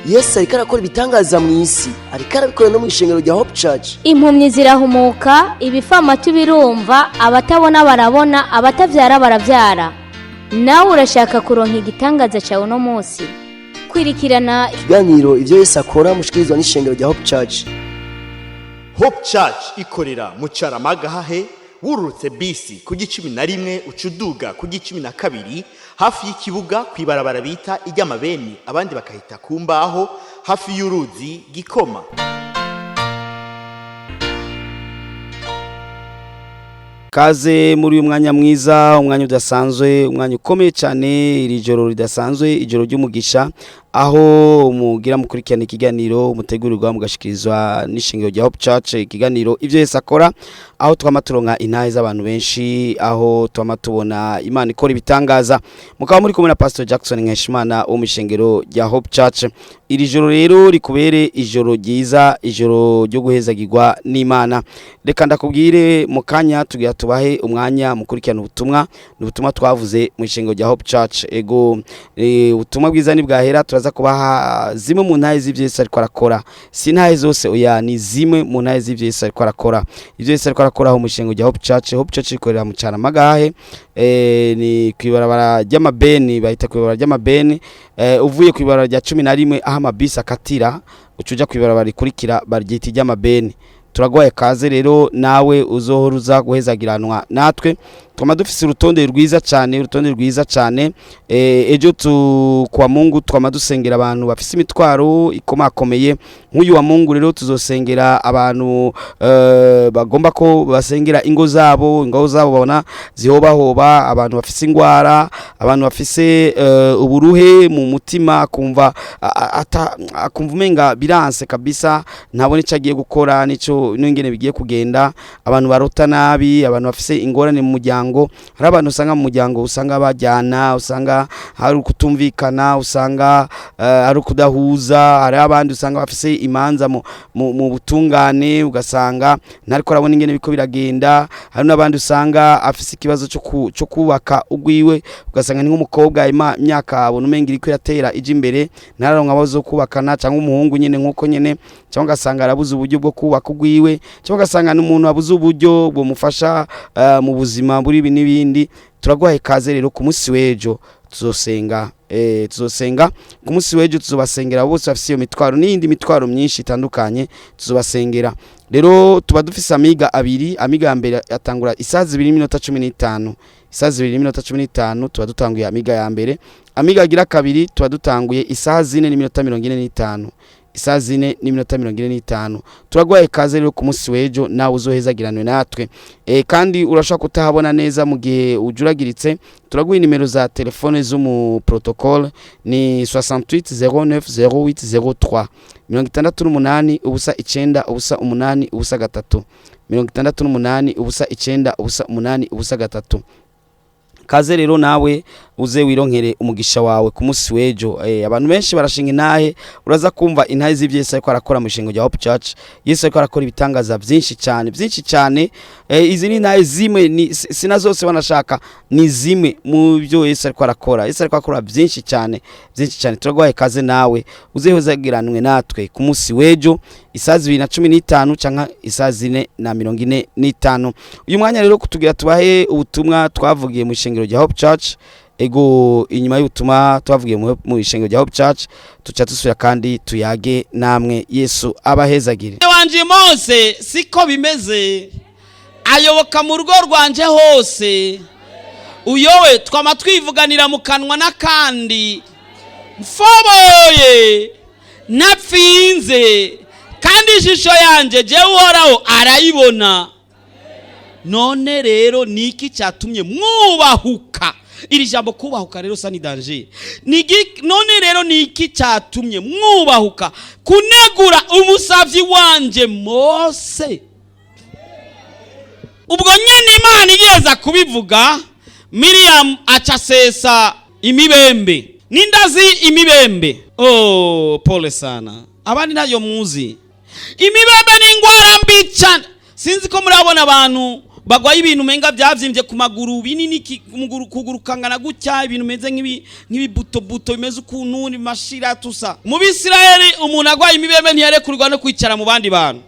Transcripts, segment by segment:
Yesu ariko arakora ibitangaza mu isi, ariko arabikora no mu ishengero rya Hope Church. Impumyi zirahumuka, ibifamatu birumva, abatabona barabona, abatabyara barabyara. Nawe urashaka kuronka igitangaza cyawe uno munsi? Kwirikirana ikiganiro Ibyo Yesu Akora mushikirizwa n'ishengero rya Hope Church. Hope Church ikorera mu Carama, wururutse bisi ku 11 uca uduga ku 12, hafi y'ikibuga, ku ibarabara bita iry'amabeni, abandi bakahita ku mbaho, hafi y'uruzi Gikoma. Kaze muri uyu mwanya mwiza, umwanya udasanzwe, umwanya ukomeye cyane, iri joro ridasanzwe, ijoro ry'umugisha, aho mugira mukurikirana ikiganiro mutegurirwa mugashikirizwa n'ishengero rya Hope Church, ikiganiro Ibyo Yesu Akora, aho twama turonka intahe z'abantu benshi, aho twama tubona Imana ikora ibitangaza. Mukaba muri kumwe na Pastor Jackson Nkeshimana wo mu ishengero rya Hope Church. Iri joro rero rikubere ijoro ryiza, ijoro ryo guhezagirwa n'Imana. Reka ndakubwire, mu kanya tugira tubahe umwanya mukurikirana ubutumwa. Ni ubutumwa twavuze mu ishengero rya Hope Church. Ego, ubutumwa bwiza nibwahera, turaza kubaha zimwe mu ntahe z'ibyo Yesu ariko arakora. Si intahe zose, oya, ni zimwe mu ntahe z'ibyo Yesu ariko arakora, ibyo Yesu ariko arakora aho mu ishengero rya Hope Church. Hope Church ikorera mu Carama, ni kw'ibarabara ry'amabeni, bahita kw'ibarabara ry'amabeni. Uvuye kw'ibarabara rya 11 aho amabisi akatira, uca uja kw'ibarabara rikurikira, baryita iry'amabeni. Turaguhaye kaze rero nawe uzohora uza guhezagiranwa natwe. Twama dufise urutonde rwiza cyane, urutonde rwiza cyane. Ejo tu kwa Mungu twama dusengera abantu bafise imitwaro ikomakomeye. Nk'uyu wa Mungu rero tuzosengera abantu bagomba ko basengera ingo zabo, ingo zabo babona zihobahoba, abantu bafise ingwara, abantu bafise uburuhe mu mutima, akumva akumva umenga biranse kabisa, ntabone icyo agiye gukora nico n'ingene bigiye kugenda, abantu barota nabi, abantu bafise ingorane mu muryango. Hari abantu usanga mu muryango usanga bajyana, usanga hari ukutumvikana, usanga hari ukudahuza. Hari abandi usanga bafise imanza mu butungane, ugasanga ntariko arabona ingene biko biragenda. Hari n'abandi usanga afise ikibazo cyo kubaka ugwiwe, ugasanga ni nk'umukobwa imyaka abona umenga iriko iratera ija imbere, ntararonka abo zo kubakana, cyangwa umuhungu nyene nk'uko nyene, cyangwa ugasanga arabuze uburyo bwo kubaka ugwiwe, cyangwa ugasanga n'umuntu abuze uburyo bumufasha mu buzima buri ibi n'ibindi. Turaguhaye ikaze rero ku munsi w'ejo tuzosenga, tuzosenga ku munsi w'ejo, tuzobasengera bose bafise iyo mitwaro n'iyindi mitwaro myinshi itandukanye, tuzobasengera. Rero tuba dufise amiga abiri. Amiga ya mbere atangura isaha 2:15. Isaha 2:15 tuba dutanguye amiga ya mbere. Amiga agira kabiri tuba dutanguye isaha 4:45. Isaha 4:45. Turaguhaye ikaze rero ku munsi w'ejo, nawe uzohezagiranwe natwe. Kandi urashobora kutahabona neza mu gihe ujuragiritse, turaguha inimero za telefone z'umu protocole, ni 68 09 08 03, 68 0 9 0 8 0 3, 68 0 9 0 8 0 3. Kaze rero nawe uze wironkere umugisha wawe ku munsi w'ejo. Abantu benshi barashinga intahe, uraza kumva intahe z'ibyo Yesu ariko arakora mu ishengo rya Hope Church. Yesu ariko arakora ibitangaza byinshi cyane, byinshi cyane. Izi ni intahe zimwe, ni sina zose banashaka, ni zimwe mu byo Yesu ariko arakora. Yesu ariko arakora byinshi cyane, byinshi cyane. Turaguhaye kaze nawe uze uzagiranwe natwe ku munsi w'ejo isaha 2:15 canka isaha 4:45. Uyu mwanya rero kutugira tubahe ubutumwa twavugiye mu ishengero rya Hope Church. Ego, inyuma y'ubutumwa twavugiye mu ishengero rya Hope Church, tuca dusubira kandi tuyage namwe. Yesu abahezagire. Wanje Mose siko bimeze, ayoboka mu rugo rwanje hose. Uyowe twama twivuganira mu kanwa n'akandi, mfoboye napfinze, kandi ishusho yanjye jewe Uhoraho arayibona. None rero ni iki cyatumye mwubahuka? Iri jambo kubahuka rero sa ni danger. None rero ni iki cyatumye mwubahuka kunegura umusavyi wanje Mose? Ubwo nyene Imana igeza kubivuga, Miriam aca asesa imibembe. Nindazi imibembe? Oh, pole sana, abandi ntayo muzi. Imibembe ni ingwara mbi cyane. Sinzi ko murabona abantu Bagwaye ibintu umenga byavyimbye ku maguru binini, kuguru kangana gutya, ibintu bimeze nk'ibibutobuto bimeze ukuntu ni mashira tusa. Mu Bisirayeli umuntu agwaye imibembe ntiyarekurirwa no kwicara mu bandi bantu,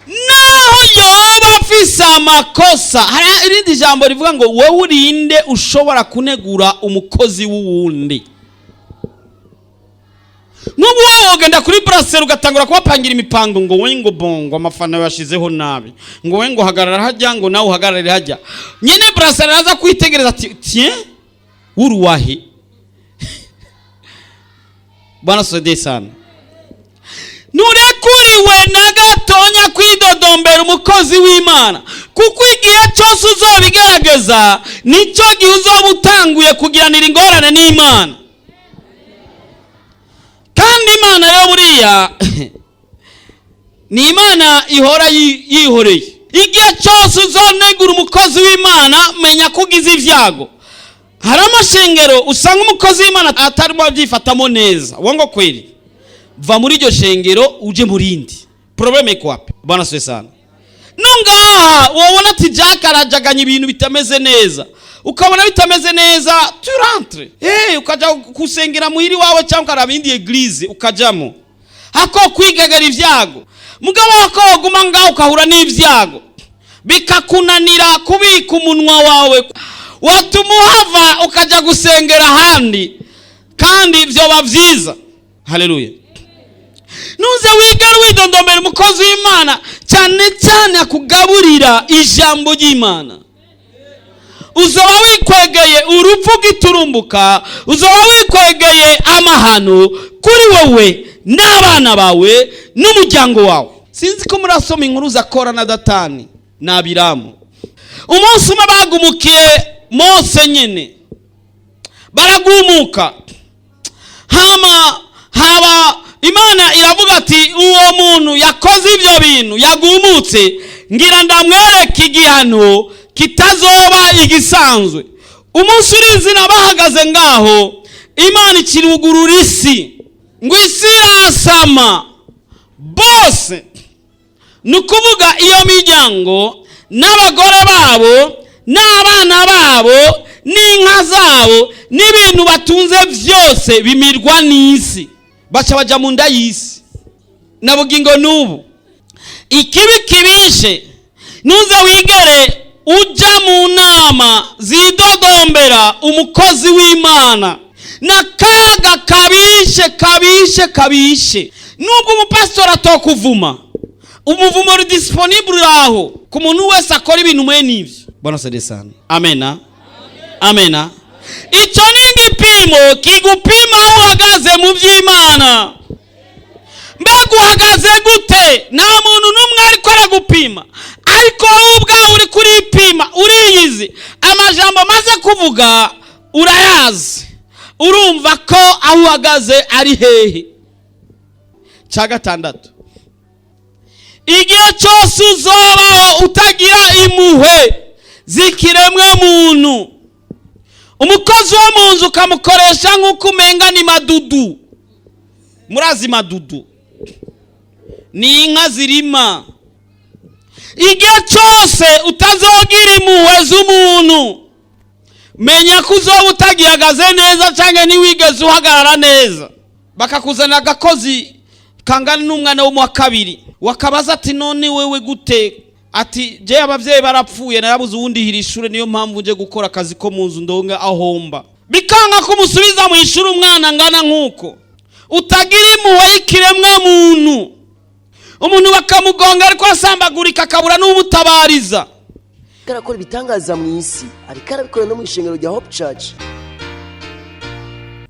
naho yoba afise amakosa. Hari irindi jambo rivuga ngo: "Wowe urinde ushobora kunegura umukozi w'uwundi?" N'ubu wowe wogenda kuri brasserie ugatangura kubapangira imipango ngo we, ngo bongo amafana yashizeho nabi, ngo we, ngo hagarara hajya, ngo nawe uhagarare hajya. Nyene brasserie araza kwitegereza ati: "Tiens, uruwahe?" Bwana sode sana. Nturekuriwe na gatonya kwidodombera umukozi w'Imana, kuko igihe cyose uzobigerageza nicyo gihe uzoba utanguye kugiranira ingorane n'Imana. Kandi Imana yo buriya ni Imana ihora yihoreye. Igihe cyose uzonegura umukozi w'Imana, menya ko ugize ibyago. Hari amashengero usanga umukozi w'Imana atarimo abyifatamo neza. Wongo kweli, va muri iryo shengero uje mu rindi. Problème iko wapi? Bwana siwe sana. No ngaha wabona ati Jack arajaganya ibintu bitameze neza, ukabona bitameze neza, tu rentres, ukaja kusengera muhiri wawe cyangwa ukaraba indi église ukajamo, hako kwigagara ibyago. Mugabo hako waguma ngaho ukahura n'ibyago bikakunanira kubika umunwa wawe, watuma uhava ukajya gusengera ahandi, kandi byoba byiza. Haleluya. Nuze wigare widondomera umukozi w'Imana, cyane cyane akugaburira ijambo ry'Imana. Uzoba wikwegeye urupfu giturumbuka, uzoba wikwegeye amahano kuri wowe n'abana bawe n'umuryango wawe. Sinzi ko murasoma inkuru za Kora na Datani na Abiramu. Umunsi umwe bagumukiye Mose nyine, baragumuka. Hama haba Imana iravuga ati: "Uwo muntu yakoze ibyo bintu yagumutse, ngira ndamwereke igihano kitazoba igisanzwe." Umunsi urizina bahagaze ngaho, Imana ikirugurura isi, ngo isi irasama bose. Ni ukuvuga iyo miryango n'abagore babo n'abana babo n'inka zabo n'ibintu batunze byose bimirwa n'isi, baca bajya mu nda y'isi na bugingo n'ubu. Ikibi kibishe, ntuze wigere ujya mu nama zidodombera umukozi w'Imana. N'akaga kabishe, kabishe, kabishe. Nubwo umupasitori atokuvuma, umuvumo uri disponible aho ku muntu wese akora ibintu mwene ibyo. Bwana sede sana. Amena, amena. Icyo ni igipimo kigupima aho uhagaze mu by'Imana. Mbega uhagaze gute? Nta muntu n'umwe ariko aragupima, ariko wowe ubwawe uri kuripima, uriyizi. Amajambo amaze kuvuga urayazi, urumva ko aho uhagaze ari hehe. Cya gatandatu: igihe cyose uzobaho utagira impuhwe z'ikiremwa muntu, umukozi wo mu nzu ukamukoresha nk'uko umenga ni madudu. Murazi madudu ni inka zirima. Igihe cyose utazogira impuhwe z'umuntu, menya ko uzoba utagihagaze neza cyangwa ntiwigeze uhagarara neza. Bakakuzanira agakozi kangana n'umwana wo mu wa kabiri, wakabaza ati: "None wewe gute?" Ati: "Je abavyeyi barapfuye, narabuze uwundi hira ishure, niyo mpamvu nje gukora akazi ko mu nzu ndonga ahomba." Bikanga kumusubiza mu ishuri umwana angana nk'uko. Utagira impuhwe y'ikiremwa muntu, umuntu bakamugonga ariko asambagurika, akabura n'umutabariza. Ariko arakora ibitangaza mu isi, ariko arabikora no mu ishengero rya Hope Church.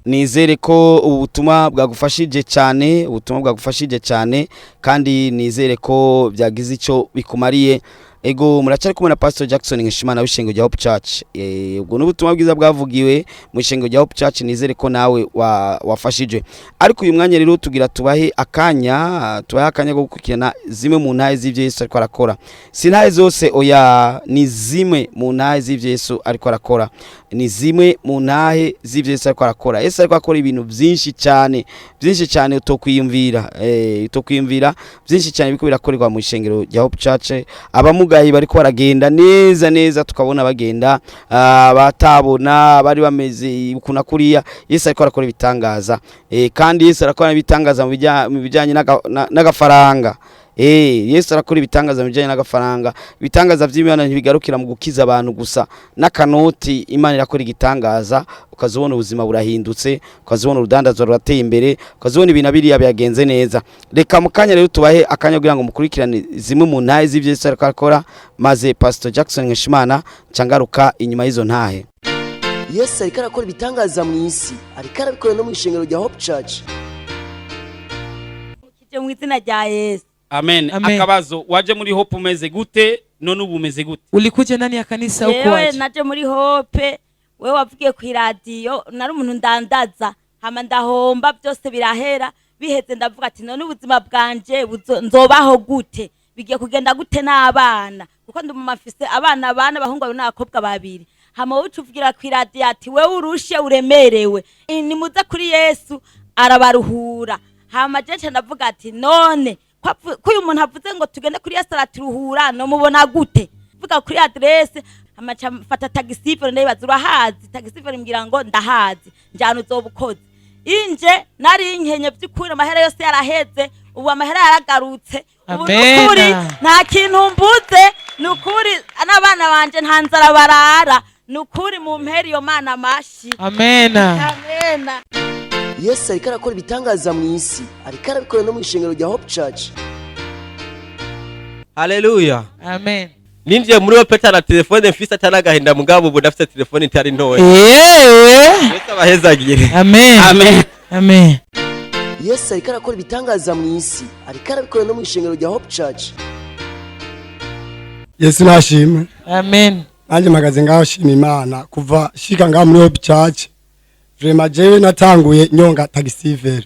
Nizere ko ubu butumwa bwagufashije cyane, ubutumwa bwagufashije cyane, kandi nizere ko byagize icyo bikumariye. Ego, muracyari kumwe na Pastor Jackson Nkeshimana w'ishengo rya Hope Church. Ubwo n'ubutumwa bwiza bwavugiwe mu ishengo rya Hope Church. Nizere ko nawe wafashije. Ariko uyu mwanya rero tugira tubahe akanya ko gukurikirana zimwe mu ntahe z'ibyo Yesu ariko arakora. Si ntahe zose, oya, ni zimwe mu ntahe z'ibyo Yesu ariko arakora. Ni zimwe mu ntahe z'ivyo Yesu ariko arakora. Yesu ariko akora ibintu byinshi cyane, byinshi cyane utokwiyumvira, utokwiyumvira, byinshi cyane biriko birakorerwa mu ishengero rya Hope Church. Abamugaye bariko baragenda neza neza, tukabona bagenda, batabona bari bameze ukuna kuriya. Yesu ariko arakora ibitangaza, kandi Yesu arakora ibitangaza mu bijyanye n'agafaranga. Yesu arakora ibitangaza mu bijyanye n'agafaranga. Ibitangaza by'Imana ntibigarukira mu gukiza abantu gusa. N'akanoti Imana irakora igitangaza, ukazibona ubuzima burahindutse, ukazibona urudandazwa rurateye imbere, ukazibona ibintu biriya byagenze neza. Reka mu kanya rero tubahe akanya kugira ngo mukurikirane zimwe mu ntahe z'ibyo Yesu ariko arakora, maze Pastor Jackson Nkeshimana ncangaruka inyuma y'izo ntahe. Yesu ariko arakora ibitangaza mu isi, ariko arabikora no mu ishengero rya Hope Church. Kije mu izina rya Yesu. Amen. Amen. Akabazo, waje muri Hope umeze gute? None ubu umeze gute? Ulikuja ndani ya kanisa huko Yewe, aje? naje muri Hope, wewe wavugiye ku iradiyo, nari umuntu ndandaza, hama ndahomba byose birahera. Biheze ndavuga ati: "None ubuzima bwanje nzobaho gute? Bigiye kugenda gute n'abana?" Kuko ndi mu mafise abana bane, abahungu babiri n'abakobwa babiri. Hama wowe uca uvugira ku iradiyo ati: "Wewe urushe, uremerewe, nimuze kuri Yesu arabaruhura." Hama je nca ndavuga ati: "None ko uyu muntu avuze ngo tugende kuri Yesu araturuhura, nomubona gute?" Vuga kuri adresse. Hama nca mfata taxi-vélo, ndayibaza: "Urahazi?" Taxi-vélo mbwira ngo: "Ndahazi, njyana uzoba ukoze." Inje nari nkenye by'ukuri, amahera yose yaraheze. Ubu amahera yaragarutse ubu. Amen. Nukuri nta kintu mbuze, nukuri n'abana banje nta nzara barara. Nukuri mu mpera iyo Mana amashi. Amena. Amena. Yesu ariko arakora ibitangaza mu isi, ariko arabikora no mu ishengero rya Hope Church. Haleluya. Amen. Ninjiye muri Hope na telefone mfise atari agahinda, mugabo ubu ndafise telefone itari ntoya. Yesu abahezagire. Amen. Amen. Amen. Yesu ariko arakora ibitangaza mu isi, ariko arabikora no mu ishengero rya Hope Church. Yesu nashimwe. Amen. Nanjye mpagaze ngaho shima Imana. Kuva shika ngaho muri Hope Church, vraiment jewe natanguye nyonga taxi-vélo.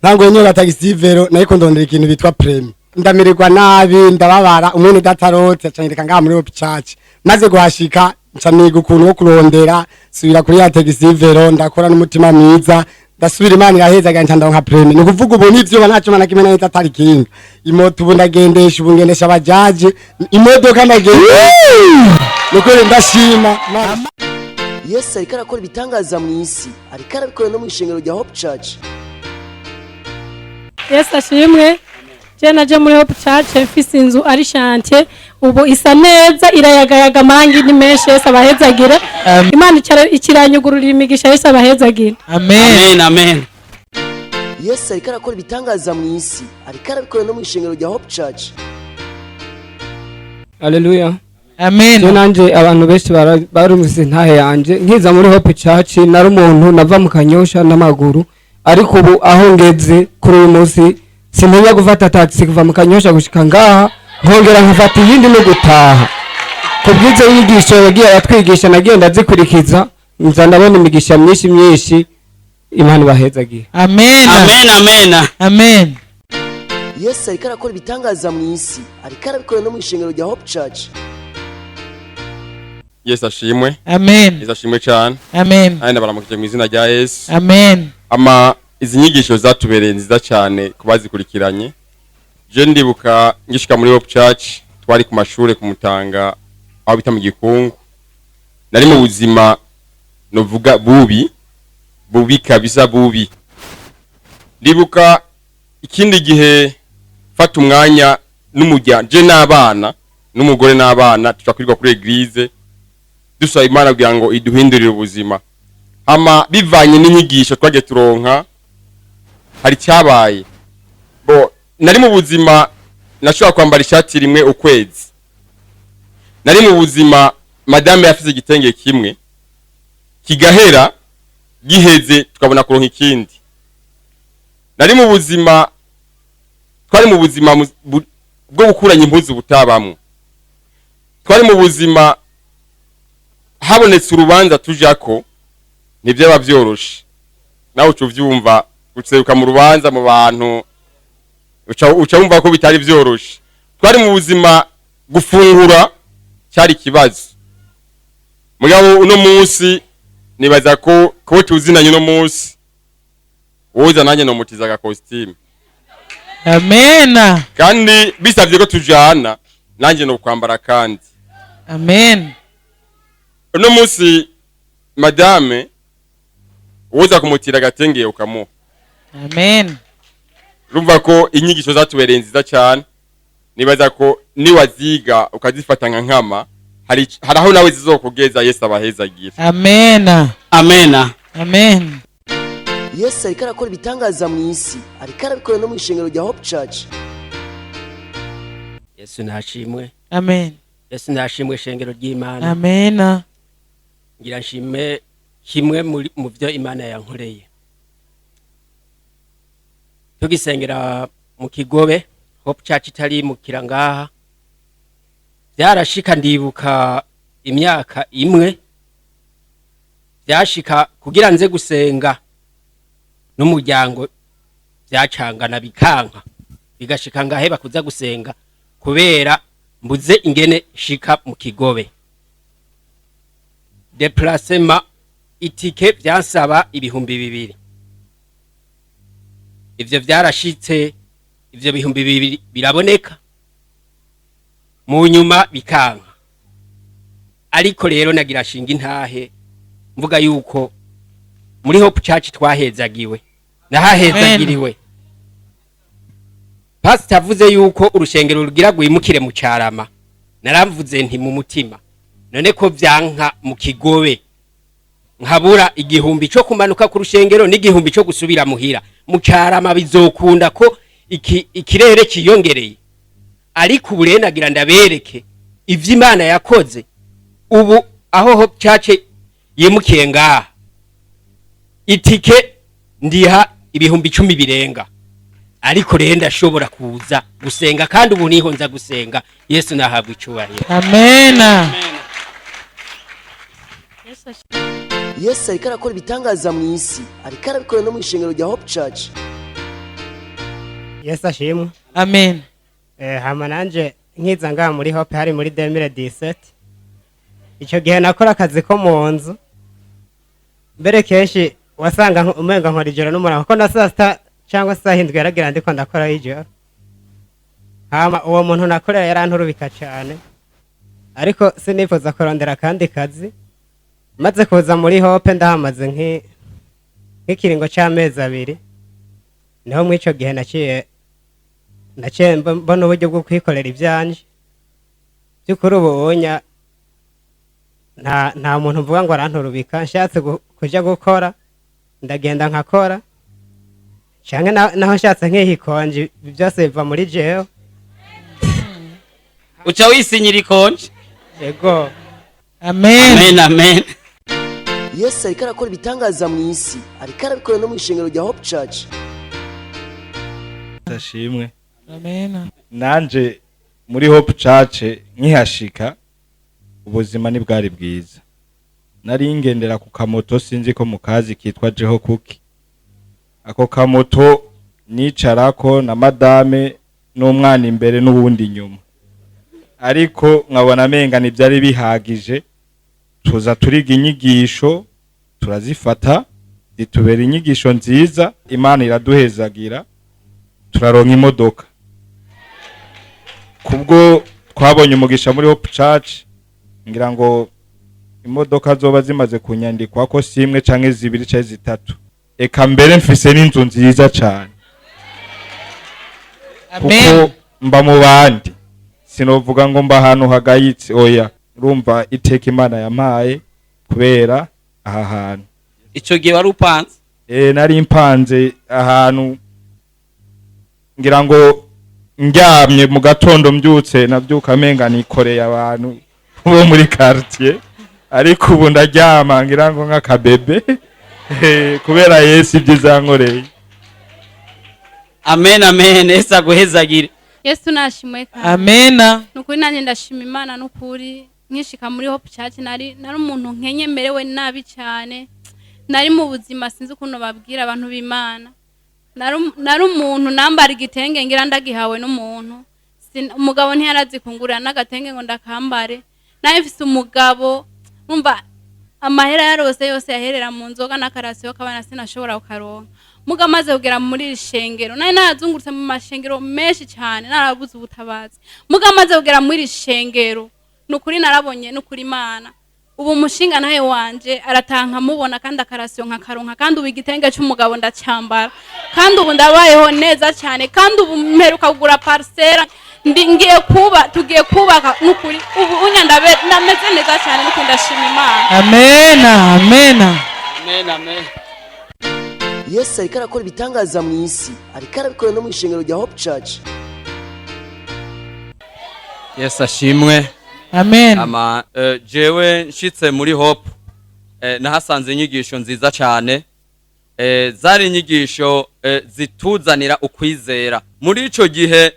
Ntanguye nyonga taxi-vélo, nariko ndondera ikintu bitwa permis, ndamererwa nabi, ndababara. Umwene datarotse acanyereka ngaha muri Hope Church. Maze guhashika nca niga ukuntu wo kurondera, subira kuri ya taxi-vélo, ndakora n'umutima mwiza, ndasubira. Imana iraheza, nca ndonka permis. Ni ukuvuga ubu n'ivyuma nta cuma na kimwe nahita atari kinga. Imoto ubu ndagendesha, ubu ngendesha bajaje, imodoka ndagendesha. Nukuri ndashima Imana. Yesu ariko arakora ibitangaza mu isi, ariko arabikora no mu ishengero rya Hope Church. Yesu ashimwe. Je naje muri Hope Church mfise inzu ari chantier, ubu isa neza, irayagayaga, amarangi ni menshi. Yesu abahezagire. Imana ikiranyugururira imigisha. Yesu abahezagire. Amen. Amen, amen. Yesu ariko arakora ibitangaza mu isi, ariko arabikora no mu ishengero rya Hope Church. Haleluya. Amen. Je nanje abantu benshi barumvise ntahe yanje. Nkiza muri Hope Church nari umuntu nava mu Kanyosha n'amaguru, ariko ubu aho ngeze kuri uyu munsi sintinya gufata taxi kuva mu Kanyosha gushika ngaha, nkongera nkafata iyindi no gutaha. Kubw'izo nyigisho yagiye aratwigisha, nagiye ndazikurikiza, nza ndabona imigisha myinshi myinshi. Imana ibahezagiye. Amen. Amen, amen. Amen. Yesu ariko arakora ibitangaza mu isi, ariko arabikora no mu ishengero rya Hope Church. Yesu ashimwe. Amen. Yesu ashimwe cyane. Amen. Kandi ndabaramukije mu izina rya Yesu. Amen. Ama izi nyigisho zatubereye nziza cyane ku bazikurikiranye. Je ndibuka ngishika muri Hope Church, twari ku mashure ku Mutanga, aho bita mu Gikungu. Nari mu buzima novuga bubi bubi kabisa, bubi. Ndibuka ikindi gihe fata umwanya n'umuryango, je n'abana n'umugore n'abana, tuja kwirirwa kuri église dusaba Imana kugira ngo iduhindurire ubuzima. Hama bivanye n'inyigisho twagiye turonka, hari icyabaye. Bo nari mu buzima nashobora kwambara ishati rimwe ukwezi. Nari mu buzima madame yafise igitenge kimwe kigahera, giheze tukabona kuronka ikindi. Nari mu buzima, twari mu buzima bwo gukuranya impuzu butabamwo. Twari mu buzima habonetse urubanza tujako ntibyaba byoroshe. Nawe uca uvyumva, guseruka mu rubanza mu bantu, uca wumva ko bitari vyoroshe. Twari mu buzima gufungura cyari ikibazo. Mugabo uno munsi Nibaza ko kuba tuzinanye uno munsi, woza nanjye nomutiza agakositimu. Amen. Kandi bisabye ko tujana, nanjye no kwambara kandi. Amen. Uno munsi madame woza kumutira agatenge ukamuha. Amen. Urumva ko inyigisho zatubereye nziza cyane. Nibaza ko niwaziga ukazifata nka nkama, hari aho nawe zizokugeza. Yesu abahezagira. Amen. Amena. Amen. Yesu ariko arakora ibitangaza mu isi, ariko arabikora no mu ishengero rya Hope Church. Yesu nashimwe. Amen. Yesu nashimwe, shengero ry'Imana. Amen. Ngira nshime kimwe mu byo Imana yankoreye. Tugisengera mu Kigobe, Hope Church itari mu kirangaha, byarashika, ndibuka imyaka imwe byashika kugira nze gusenga n'umuryango byacangana bikanka, bigashika ngaheba kuza gusenga kubera mbuze ingene shika mu Kigobe. Déplacement, itike byansaba 2000. Ivyo vyarashitse, ivyo 2000 biraboneka, mu nyuma bikanka. Ariko rero nagira shinga intahe mvuga yuko muri Hope Church twahezagiwe, nahahezagiriwe. Pastor avuze yuko urushengero rugira rwimukire mu Carama, naramvuze nti mu mutima, none ko vyanka mu Kigobe nkabura 1000 cyo kumanuka ku rushengero n'1000 cyo gusubira muhira, mu Carama bizokunda ko ikirere kiyongereye? Ariko ubu rero nagira ndabereke ivyo Imana yakoze. Ubu aho Hope Church yimukiye ngaha, itike ndiha 10,000 birenga, ariko rero ndashobora kuza gusenga, kandi ubu niho nza gusenga. Yesu nahabwa icubahiro. Amen. Yesu ariko arakora ibitangaza mu isi, ariko arabikora no mu ishengero rya Hope Church. Yesu ashimwe. Amen. Hama nanje nkiza ngaha muri Hope hari muri 2017. Icyo gihe nakora akazi ko mu nzu, mbere kenshi wasanga umenga nkora ijoro n'umurango, kuko na saa sita cyangwa saa hindwi yaragira ndiko ndakora ijoro. Hama uwo muntu nakorera yaranturubika cyane, ariko sinifuza kurondera akandi kazi. Maze kuza muri Hope ndahamaze nk'ikiringo c'amezi 2, niho muri ico gihe naciye mbona uburyo bwo kwikorera ivyanje. By'ukuri ubu unya nta muntu mvuga ngo aranturubika. Nshatse kuja gukora ndagenda nkakora, canke naho nshatse nkihikonje, byose biva muri jewe. Uca wisinyira ikonje. Yego. Amen. Amen, amen. Yesu ariko arakora ibitangaza mu isi, ariko arabikora no mu ishengero rya Hope Church. Ndashimwe. Amen. Nanje muri Hope Church nkihashika ubuzima ntibwari bwiza. Nari ngendera ku kamoto, sinzi ko mukazi, kitwa Jeho Kuki. Ako kamoto nicarako na madame n'umwana imbere n'uwundi inyuma, ariko nkabona amenga ntibyari bihagije. Tuza turiga inyigisho, turazifata, zitubera inyigisho nziza. Imana iraduhezagira, turaronka imodoka kubwo twabonye umugisha muri Hope Church. Ngira ngo imodoka zoba zimaze kunyandikwa ko si imwe canke zibiri canke zitatu, eka mbere mfise n'inzu nziza cane, kuko mba mu bandi, sinovuga ngo mba ahantu hagayitse, oya. Urumva iteka Imana yampaye kubera aha hantu. Ico gihe wari upanze? Nari mpanze ahantu, ngira ngo ndyamye mu gatondo mbyutse nabyuka amenga nikoreye abantu bo muri quartier, ariko ubu ndaryama ngira ngo nk'akabebe, kubera Yesu ibyiza yankoreye. Amen, amen. Yesu aguhezagire. Yesu nashimwe kandi. Amena. Nukuri nanjye ndashima Imana. Nukuri nkishika muri Hope Church nari umuntu nkenye, merewe nabi cyane, nari mu buzima sinzi ukuntu babwira abantu b'Imana. Nari umuntu nambara igitenge ngira ndagihawe n'umuntu. Umugabo ntiyarazi kungurira n'agatenge ngo ndakambare. Nawe mfise umugabo, umva Amahera yarose yose yaherera mu nzoga n'akarasiyo k'abana, sinashobora kukaronka. Muga maze kugera muri iri shengero, nari narazungurutse mu mashengero menshi cyane, narabuze ubutabazi. Muga maze kugera muri iri shengero, ni ukuri narabonye, ni ukuri Imana. Ubu umushinga nawe wanje aratanka mubona, kandi akarasiyo nkakaronka, kandi ubu igitenge cy'umugabo ndacyambara, kandi ubu ndabayeho neza cyane, kandi ubu mperuka kugura parcelle, ndi ngiye kuba, tugiye kubaka. N'ukuri ubu unya ndameze neza cyane, n'ukuri ndashima Imana. Amena, amena. Amen, amen. Yesu ariko arakora ibitangaza mu isi, ariko arabikora no mu ishengero rya Hope Church. Yesu ashimwe. Amen. Ama jewe nshitse muri Hope, nahasanze inyigisho nziza cyane. Zari inyigisho zituzanira ukwizera. Muri ico gihe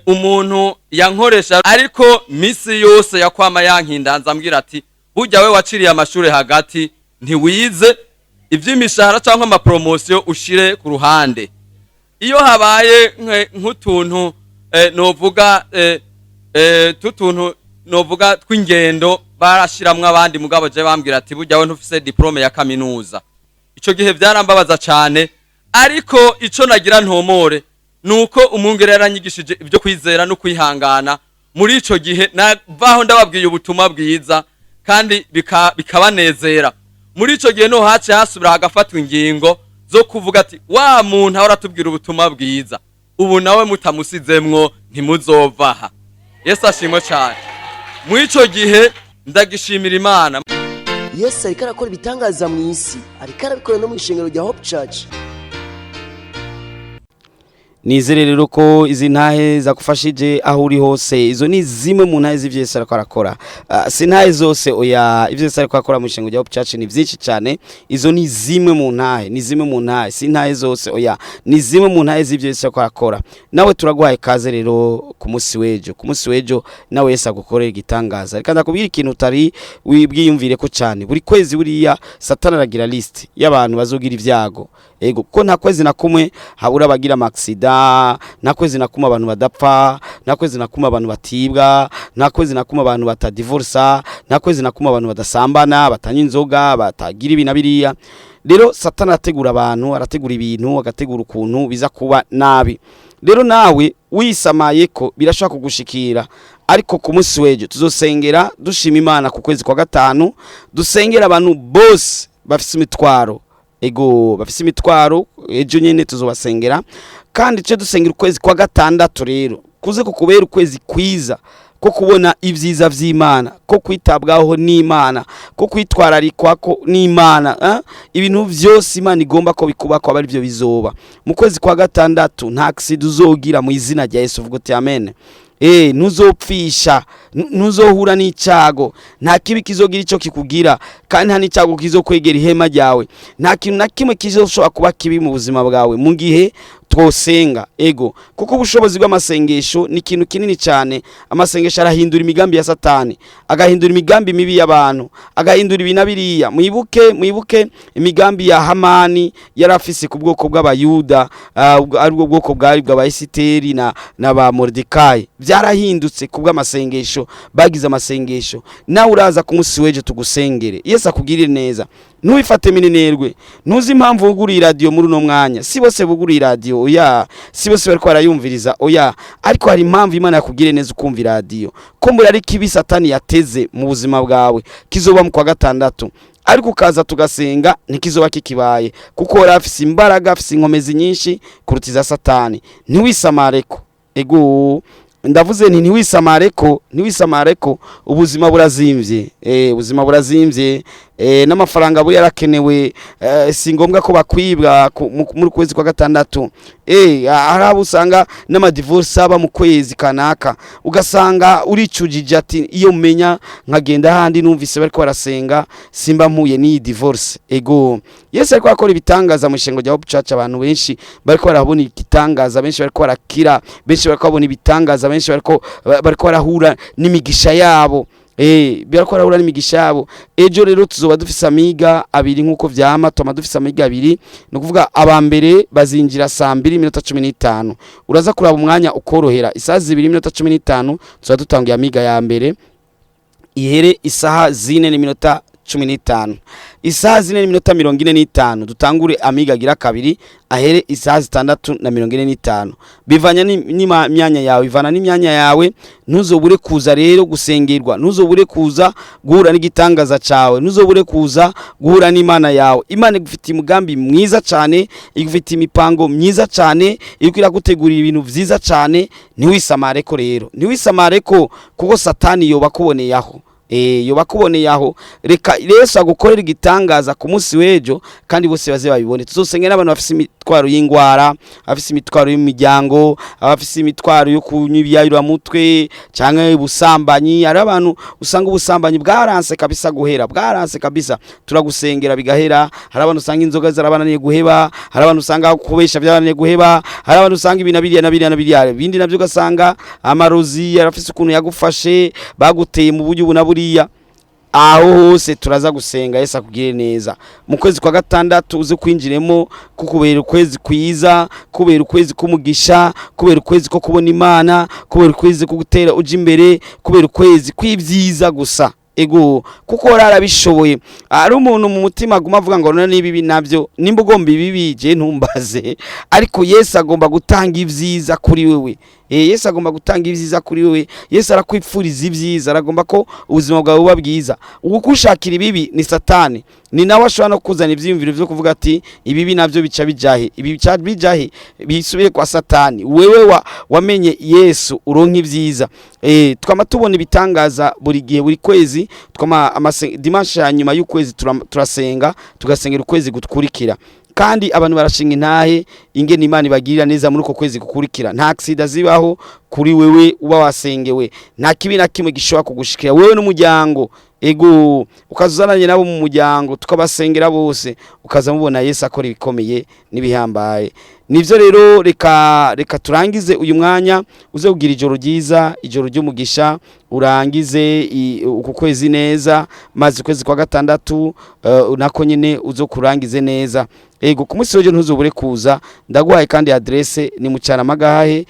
umuntu yankoresha, ariko misi yose yakwama yankindanza ambwira ati: "Burya we waciriye amashuri hagati, ntiwize ivy'imishahara cyangwa amapromotion, ushire ku ruhande." Iyo habaye nk'utuntu novuga tutuntu novuga tw'ingendo, barashiramwo abandi, mugabo je bambwira ati: "Burya we ntufise diplôme ya kaminuza." Ico gihe vyarambabaza cane, ariko ico nagira ntomore nuko umwungere yaranyigishije ibyo kwizera no kwihangana. Muri ico gihe navaho ndababwiye ubutumwa bwiza kandi bikabanezera. Muri ico gihe no hace hasubira hagafatwa ingingo zo kuvuga ati: "Wa muntu ahora atubwira ubutumwa bwiza, ubu nawe mutamusizemwo ntimuzovaha." Yesu ashimwe cyane. Muri ico gihe ndagishimira Imana. Yesu ariko arakora ibitangaza mu isi, ariko arabikora no mu ishengero rya Hope Church. Nizere rero ko izi ntahe zakufashije aho uri hose. Izo ni zimwe mu ntahe z'ivyo Yesu ariko arakora. Si ntahe zose, oya. Ivyo Yesu ariko arakora mu ishengero rya Hope Church ni vyinshi cyane. Izo ni zimwe mu ntahe, ni zimwe mu ntahe, si ntahe zose, oya, ni zimwe mu ntahe z'ivyo Yesu ariko arakora. Nawe turaguhaye kaze rero ku munsi w'ejo. Ku munsi w'ejo nawe Yesu agukorera igitangaza. Reka ndakubwira ikintu utari wibwiyumvire ko cyane. Buri kwezi buriya Satani aragira list y'abantu bazogira ibyago. Ego, kuko nta kwezi na kumwe habura abagira amaksida, nta kwezi na kumwe abantu badapfa, nta kwezi na kumwe abantu batibwa, nta kwezi na kumwe abantu batadivorsa, nta kwezi na kumwe abantu badasambana, batanywa inzoga, batagira ibi na biriya. Rero Satani arategura abantu, arategura ibintu, agategura ukuntu biza kuba nabi. Rero nawe wisamaye ko birashobora kugushikira. Ariko ku munsi w'ejo tuzosengera dushima Imana ku kwezi kwa gatanu, dusengera abantu bose bafise imitwaro. Ego, bafise imitwaro, ejo nyene tuzobasengera. Kandi cyo dusengera ukwezi kwa gatandatu rero kuze kukubera ukwezi kwiza ko kubona ibyiza vy'Imana, ko kwitabwaho n'Imana, ko kwitwararikwa ko n'Imana, eh? Ibintu vyose Imana igomba ko bikuba ko ari byo bizoba mu kwezi kwa gatandatu. Nta accident uzogira mu izina rya Yesu. Uvuga uti amen. Ntuzopfisha, ntuzohura n'icyago, nta kibi kizogira icyo kikugira, kandi nta n'icyago kizokwegera ihema ryawe. Nta kintu na kimwe kizoshobora kuba kibi mu buzima bwawe mu gihe twosenga. Ego, kuko ubushobozi bw'amasengesho ni ikintu kinini cyane. Amasengesho arahindura imigambi ya Satani, agahindura imigambi mibi y'abantu, agahindura ibi na biriya. Mwibuke, mwibuke imigambi ya Hamani yari afise ku bwoko bw'Abayuda, aribwo bwoko bwari bw'Abayesiteri na ba Moridekayi. Byarahindutse ku bw'amasengesho, bagize amasengesho. Nawe uraza ku munsi w'ejo tugusengere, Yesu akugirire neza. Ntubifate minenerwe. Ntuzi impamvu wuguriye iradiyo muri uno mwanya. Si bose buguriye iradiyo, oya. Si bose bariko barayumviriza, oya. Ariko hari impamvu Imana yakugiriye neza ukumva iradiyo. Ko mbura ari kibi Satani yateze mu buzima bwawe kizoba mu kwa gatandatu, ariko ukaza tugasenga ntikizoba kikibaye, kuko yari afise imbaraga, afise inkomezi nyinshi kuruta iza Satani. Ntiwisamareko. Ego, ndavuze nti ntiwisamareko, ntiwisamareko. Ubuzima burazimvye, ubuzima burazimvye, n'amafaranga buri yarakenewe. Si ngombwa ko bakwibwa muri kwezi kwa gatandatu. Hari abo usanga n'amadivorce aba mu kwezi kanaka, ugasanga uricujije ati: "Iyo menya nkagenda ahandi numvise bariko barasenga, simba mpuye n'iyi divorce." Ego, Yesu ariko akora ibitangaza mu ishengo rya Hope Church. Abantu benshi bariko barabona igitangaza, benshi bariko barakira, benshi bariko babona ibitangaza, benshi bariko barahura n'imigisha yabo. Bariko barahura n'imigisha yabo. Ejo rero tuzoba dufise amiga abiri nk'uko vyama. Tuma dufise amiga abiri, ni ukuvuga aba mbere bazinjira 2:15. Uraza kuraba umwanya ukorohera. Isaha 2:15 tuzoba dutanguye amiga ya mbere, ihere isaha 4:15. 15. Isaha 4:45 dutangure amiga agira kabiri ahere isaha 6:45. Bivanya n'imyanya yawe, bivana n'imyanya yawe. Ntuzobure kuza rero gusengerwa, ntuzobure kuza guhura n'igitangaza cawe, ntuzobure kuza guhura n'Imana yawe. Imana igufitiye umugambi mwiza cyane, igufitiye imipango myiza cyane, iriko iragutegurira ibintu vyiza cyane. Ntiwisamare ko rero, ntiwisamare ko, kuko Satani yoba akuboneye aho. Yoba akuboneye aho. Reka Yesu agukorera igitangaza ku munsi w'ejo, kandi bose baze babibone. Tuzosengera n'abantu bafise imitwaro y'ingwara, abafise imitwaro y'imiryango, abafise imitwaro yo kunywa ibiyayuramutwe canke ubusambanyi. Hari abantu usanga ubusambanyi bwaranse kabisa guhera, bwaranse kabisa, turagusengera bigahera. Hari abantu usanga inzoga zarabananiye guheba, hari abantu usanga kubesha byabananiye guheba, hari abantu usanga ibi na biriya na biriya na biriya bindi navyo, ugasanga amarozi yarafise ukuntu yagufashe, baguteye mu buryo ubu na buriya. Aho hose turaza gusenga, Yesu akugire neza. Mu kwezi kwa gatandatu uze kwinjiremo, kukubera ukwezi kwiza, kubera ukwezi k'umugisha, kubera ukwezi ko kubona Imana, kubera ukwezi ko gutera uja imbere, kubera ukwezi kw'ibyiza gusa. Ego, kuko wararabishoboye. Ari umuntu mu mutima aguma avuga ngo none ibibi navyo, nimba ugomba ibibi je ntumbaze, ariko Yesu agomba gutanga ibyiza kuri wewe. Yesu agomba gutanga ibyiza kuri wewe. Yesu arakwipfuriza ibyiza, aragomba ko ubuzima bwawe buba bwiza. Ugushakira ibibi ni Satani, ni nawe ashobora no kuzana ivyiyumviro vyo kuvuga ati ibibi navyo bica bijahe, ibi bica bijahe, bisubire kwa Satani. Wewe wamenye Yesu uronka ibyiza. Twama tubona ibitangaza buri gihe, buri kwezi. Twama dimanche ya nyuma y'ukwezi turasenga, tugasengera ukwezi gukurikira, kandi abantu barashinga intahe ingene Imana ibagirira neza muri uko kwezi gukurikira. Nta accident zibaho kuri wewe uba wasengewe, nta kibi na kimwe gishobora kugushikira wewe n'umuryango. Ego, ukazuzananye nabo mu muryango, tukabasengera bose, ukaza mubona Yesu akora ibikomeye n'ibihambaye. Nivyo rero, reka turangize uyu mwanya. Uze kugira ijoro ryiza, ijoro ry'umugisha, urangize uku kwezi neza, maze ukwezi kwa gatandatu nako nyene uzo kurangize neza. Ego, ku munsi w'ejo ntuzobure kuza. Ndaguhaye kandi adresse ni mu Cyaramagahe,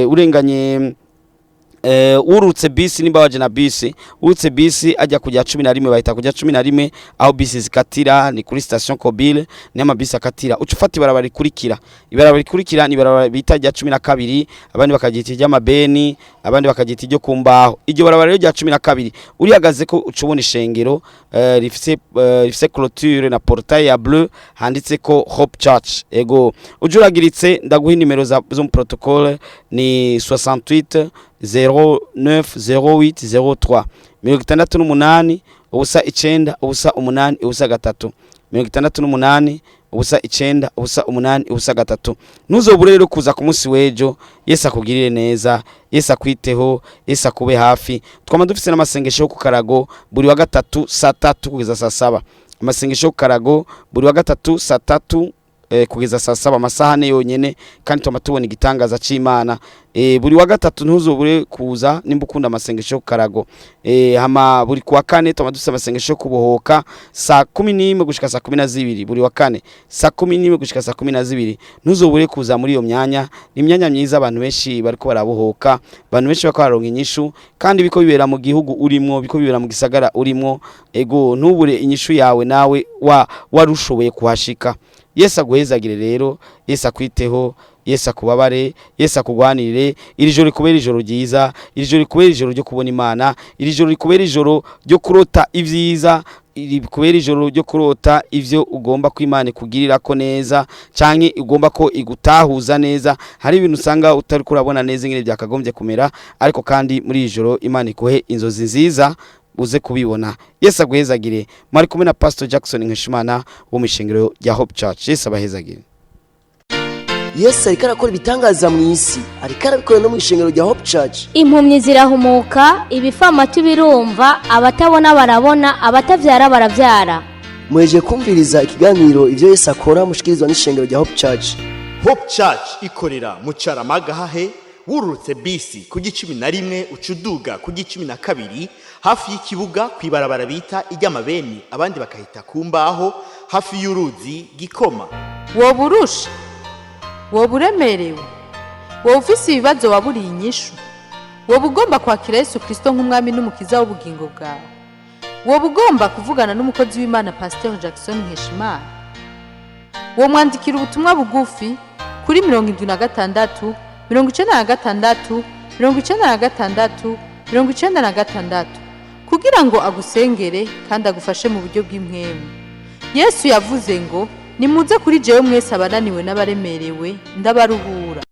urenganye urutse bisi, nimba waje na bisi, urutse bisi ajya kujya 11, bahita kujya 11, aho bisi zikatira ni kuri station Kobile, ni amabisi akatira. Uca ufata ibarabara rikurikira, ibarabara rikurikira ni ibarabara bita rya 12, abandi bakagita iry'amabeni, abandi bakagita iryo kumbaho. Iryo barabara rero rya 12 urihagaze ko uca ubona ishengero rifise clôture na portail ya bleu, handitse ko Hope Church. Ego, ujuragiritse ndaguha nimero zo mu protocole ni 68 09 08 03, 68 0 9 0 8 0 3, 68 0 9 0 8 0 3. Ntuzobure rero kuza ku munsi w'ejo. Yesu akugirire neza, Yesu akwiteho, Yesu akube hafi. Twama dufise n'amasengesho yo ku karago buri wa gatatu saa 3 kugeza saa 7. Amasengesho yo ku karago buri wa gatatu saa 3 kugeza saa 7, amasaha 4 yonyene, kandi twama tubona igitangaza c'Imana. Buri wa gatatu ntuzobure kuza nimba ukunda amasengesho yo ku karago. Hama buri kuwa kane twama dufise amasengesho yo kubohoka saa 11 gushika saa 12, buri wa kane saa 11 gushika saa 12. Ntuzobure kuza muri iyo myanya, ni imyanya myiza, abantu benshi bariko barabohoka, abantu benshi bariko bararonka inyishu, kandi biko bibera mu gihugu urimwo, biko bibera mu gisagara urimwo. Ego, ntubure inyishu yawe nawe warushoboye kuhashika. Yesu aguhezagire rero, Yesu akwiteho, Yesu akubabare, Yesu akugwanirire. Iri joro rikubera ijoro ryiza, iri joro rikubera ijoro ryo kubona Imana, iri joro rikubera ijoro ryo kurota ivyiza, rikubera ijoro ryo kurota ivyo ugomba ko Imana ikugirira ko neza, canke ugomba ko igutahuza neza. Hari ibintu usanga utari kurabona neza ingene byakagombye kumera, ariko kandi muri iri joro Imana ikuhe inzozi nziza uze kubibona. Yesu aguhezagire. Mwari kumwe na Pastor Jackson Nkeshimana wo mu ishengero rya Hope Church. Yesu abahezagire. Yesu ariko arakora ibitangaza mu isi, ariko arabikora no mu ishengero rya Hope Church. Impumyi zirahumuka, ibifamatu birumva, abatabona barabona, abatavyara baravyara. Muhejeje kumviriza ikiganiro ivyo Yesu akora mushikirizwa n'ishengero rya Hope Church. Hope Church ikorera mu Caramagahahe, wururutse bisi ku 11 uca uduga ku 12, hafi y'ikibuga kw'ibarabara bita iry'amabeni, abandi bakahita ku mbaho, hafi y'uruzi Gikoma. Woba urusha, woba uremerewe, woba ufise ibibazo waburiye inyishu, woba ugomba kwakira Yesu Kristo nk'umwami n'umukiza w'ubugingo bwawe. Woba ugomba kuvugana n'umukozi w'Imana Pasteur Jackson Nkeshimana? Womwandikira ubutumwa bugufi kuri 76 96 96 96 kugira ngo agusengere kandi agufashe mu buryo bw'impwemu. Yesu yavuze ngo: "Nimuze kuri jewe mwese abananiwe n'abaremerewe, ndabaruhura."